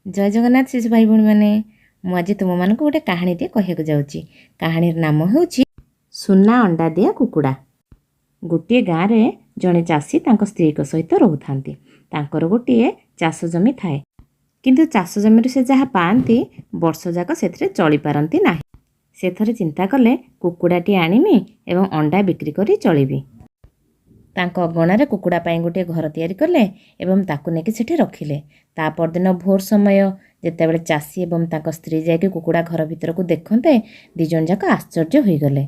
ଜୟ ଜଗନ୍ନାଥ ଶିଶୁ ଭାଇ ଭଉଣୀମାନେ, ମୁଁ ଆଜି ତୁମମାନଙ୍କୁ ଗୋଟେ କାହାଣୀଟିଏ କହିବାକୁ ଯାଉଛି। କାହାଣୀର ନାମ ହେଉଛି ସୁନା ଅଣ୍ଡା ଦିଆ କୁକୁଡ଼ା। ଗୋଟିଏ ଗାଁରେ ଜଣେ ଚାଷୀ ତାଙ୍କ ସ୍ତ୍ରୀଙ୍କ ସହିତ ରହୁଥାନ୍ତି। ତାଙ୍କର ଗୋଟିଏ ଚାଷ ଜମି ଥାଏ, କିନ୍ତୁ ଚାଷ ଜମିରୁ ସେ ଯାହା ପାଆନ୍ତି, ବର୍ଷ ଯାକ ସେଥିରେ ଚଳିପାରନ୍ତି ନାହିଁ। ସେ ଥରେ ଚିନ୍ତା କଲେ, କୁକୁଡ଼ାଟି ଆଣିମି ଏବଂ ଅଣ୍ଡା ବିକ୍ରି କରି ଚଳିବି। ତାଙ୍କ ଅଗଣାରେ କୁକୁଡ଼ା ପାଇଁ ଗୋଟିଏ ଘର ତିଆରି କଲେ ଏବଂ ତାକୁ ନେଇକି ସେଠି ରଖିଲେ। ତା ପରଦିନ ଭୋର ସମୟ ଯେତେବେଳେ ଚାଷୀ ଏବଂ ତାଙ୍କ ସ୍ତ୍ରୀ ଯାଇକି କୁକୁଡ଼ା ଘର ଭିତରକୁ ଦେଖନ୍ତେ, ଦୁଇ ଜଣ ଯାକ ଆଶ୍ଚର୍ଯ୍ୟ ହୋଇଗଲେ।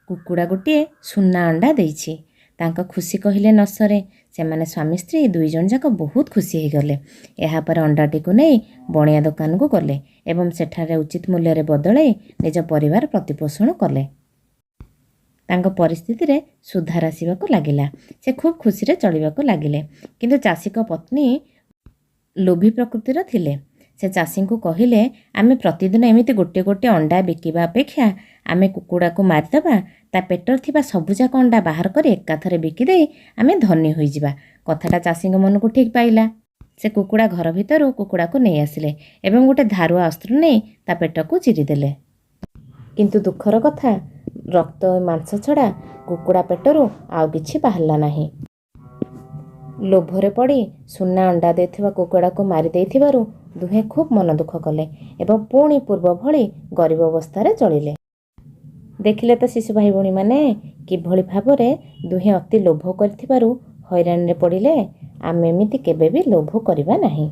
କୁକୁଡ଼ା ଗୋଟିଏ ସୁନା ଅଣ୍ଡା ଦେଇଛି। ତାଙ୍କ ଖୁସି କହିଲେ ନ ସରେ। ସେମାନେ ସ୍ୱାମୀ ସ୍ତ୍ରୀ ଦୁଇ ଜଣ ଯାକ ବହୁତ ଖୁସି ହୋଇଗଲେ। ଏହାପରେ ଅଣ୍ଡାଟିକୁ ନେଇ ବଣିଆ ଦୋକାନକୁ ଗଲେ ଏବଂ ସେଠାରେ ଉଚିତ ମୂଲ୍ୟରେ ବଦଳାଇ ନିଜ ପରିବାର ପ୍ରତିପୋଷଣ କଲେ। ତାଙ୍କ ପରିସ୍ଥିତିରେ ସୁଧାର ଆସିବାକୁ ଲାଗିଲା। ସେ ଖୁବ୍ ଖୁସିରେ ଚଳିବାକୁ ଲାଗିଲେ। କିନ୍ତୁ ଚାଷୀଙ୍କ ପତ୍ନୀ ଲୋଭୀ ପ୍ରକୃତିର ଥିଲେ। ସେ ଚାଷୀଙ୍କୁ କହିଲେ, ଆମେ ପ୍ରତିଦିନ ଏମିତି ଗୋଟିଏ ଗୋଟିଏ ଅଣ୍ଡା ବିକିବା ଅପେକ୍ଷା ଆମେ କୁକୁଡ଼ାକୁ ମାରିଦେବା, ତା ପେଟରେ ଥିବା ସବୁଯାକ ଅଣ୍ଡା ବାହାର କରି ଏକାଥରେ ବିକିଦେଇ ଆମେ ଧନୀ ହୋଇଯିବା। କଥାଟା ଚାଷୀଙ୍କ ମନକୁ ଠିକ୍ ପାଇଲା। ସେ କୁକୁଡ଼ା ଘର ଭିତରୁ କୁକୁଡ଼ାକୁ ନେଇ ଆସିଲେ ଏବଂ ଗୋଟେ ଧାରୁଆ ଅସ୍ତ୍ର ନେଇ ତା ପେଟକୁ ଚିରିଦେଲେ। କିନ୍ତୁ ଦୁଃଖର କଥା, ରକ୍ତ ମାଂସ ଛଡ଼ା କୁକୁଡ଼ା ପେଟରୁ ଆଉ କିଛି ବାହାରିଲା ନାହିଁ। ଲୋଭରେ ପଡ଼ି ସୁନା ଅଣ୍ଡା ଦେଇଥିବା କୁକୁଡ଼ାକୁ ମାରି ଦେଇଥିବାରୁ ଦୁହେଁ ଖୁବ୍ ମନ ଦୁଃଖ କଲେ ଏବଂ ପୁଣି ପୂର୍ବ ଭଳି ଗରିବ ଅବସ୍ଥାରେ ଚଳିଲେ। ଦେଖିଲେ ତ ଶିଶୁ ଭାଇ ଭଉଣୀମାନେ, କିଭଳି ଭାବରେ ଦୁହେଁ ଅତି ଲୋଭ କରିଥିବାରୁ ହଇରାଣରେ ପଡ଼ିଲେ। ଆମେ ଏମିତି କେବେ ବି ଲୋଭ କରିବା ନାହିଁ।